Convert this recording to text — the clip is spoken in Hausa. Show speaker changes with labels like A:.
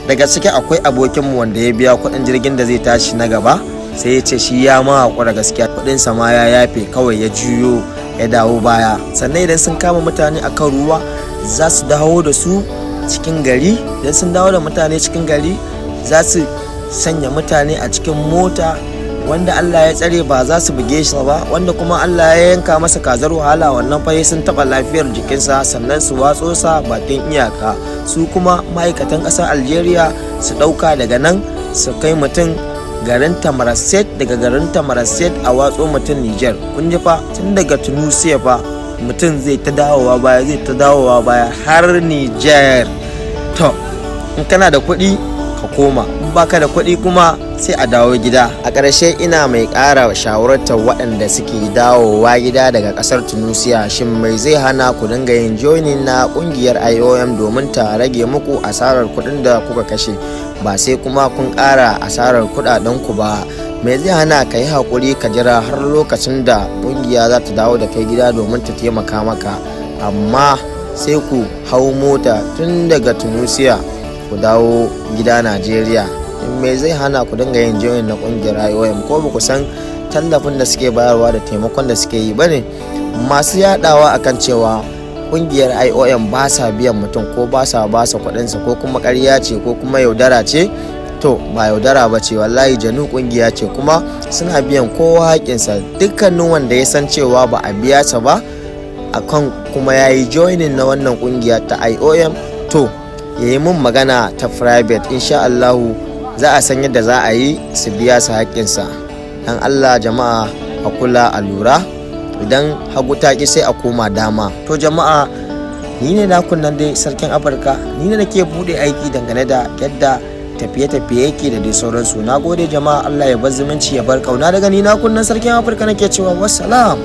A: Daga ciki akwai abokinmu wanda ya biya kuɗin jirgin da zai tashi na gaba, sai ya ce shi ya ma haƙura, gaskiya kuɗinsa ma ya yafe, kawai ya juyo ya dawo baya. Sannan idan sun kama mutane akan ruwa, za su dawo da su cikin gari. Idan sun dawo da mutane cikin gari, za su sanya mutane a cikin mota. Wanda Allah ya tsare ba za su buge shi ba, wanda kuma Allah ya yanka masa kazar wahala, wannan fa sun taɓa lafiyar jikinsa, sannan su watso sa bakin iyaka. Su kuma ma'aikatan ƙasar Algeria su ɗauka daga nan su kai mutum garin Tamanrasset, daga garin Tamanrasset a watso mutum Niger. Kun ji fa, tun daga Tunisia fa mutum zai ta dawowa baya, zai ta dawowa baya har Niger. To, in kana da kuɗi ka koma, in baka da kuɗi kuma sai a dawo gida. A ƙarshe, ina mai ƙara shawartar waɗanda suke dawowa gida daga ƙasar Tunisia, shin mai zai hana ku dinga yin joining na ƙungiyar IOM domin ta rage muku asarar kuɗin da kuka kashe, ba sai kuma kun ƙara asarar kuɗaɗen ku ba? Mai zai hana ka yi haƙuri ka jira har lokacin da ƙungiya za ta dawo da kai gida domin ta taimaka maka? Amma sai ku hau mota tun daga Tunisia ku dawo gida Najeriya. Me zai hana ku dinga yin join na kungiyar IOM? Ko ba ku san tallafin da suke bayarwa da taimakon da suke yi bane? Masu yadawa akan cewa kungiyar IOM ba sa biyan mutum ko ba sa ba sa kuɗinsa, ko kuma ƙarya ce ko kuma yaudara ce, to ba yaudara ba ce, wallahi genuine kungiya ce, kuma suna biyan kowa haƙƙinsa. Dukkanin wanda ya san cewa ba a biya sa ba akan kuma ya yi joining na wannan kungiya ta IOM, to ya yi mun magana ta private, insha Allahu za a san yadda za a yi su biya su haƙƙinsa. Dan Allah jama'a, a kula, a lura, idan hagu ta ƙi sai a koma dama. To jama'a, ni ne nakun nan dai, Sarkin Afirka. Ni ne nake buɗe aiki dangane da yadda tafiye-tafiye yake da dai sauransu. Na gode jama'a, Allah ya bar zumunci, ya bar kauna. Daga ni nakun nan, Sarkin Afirka, nake cewa wassalam.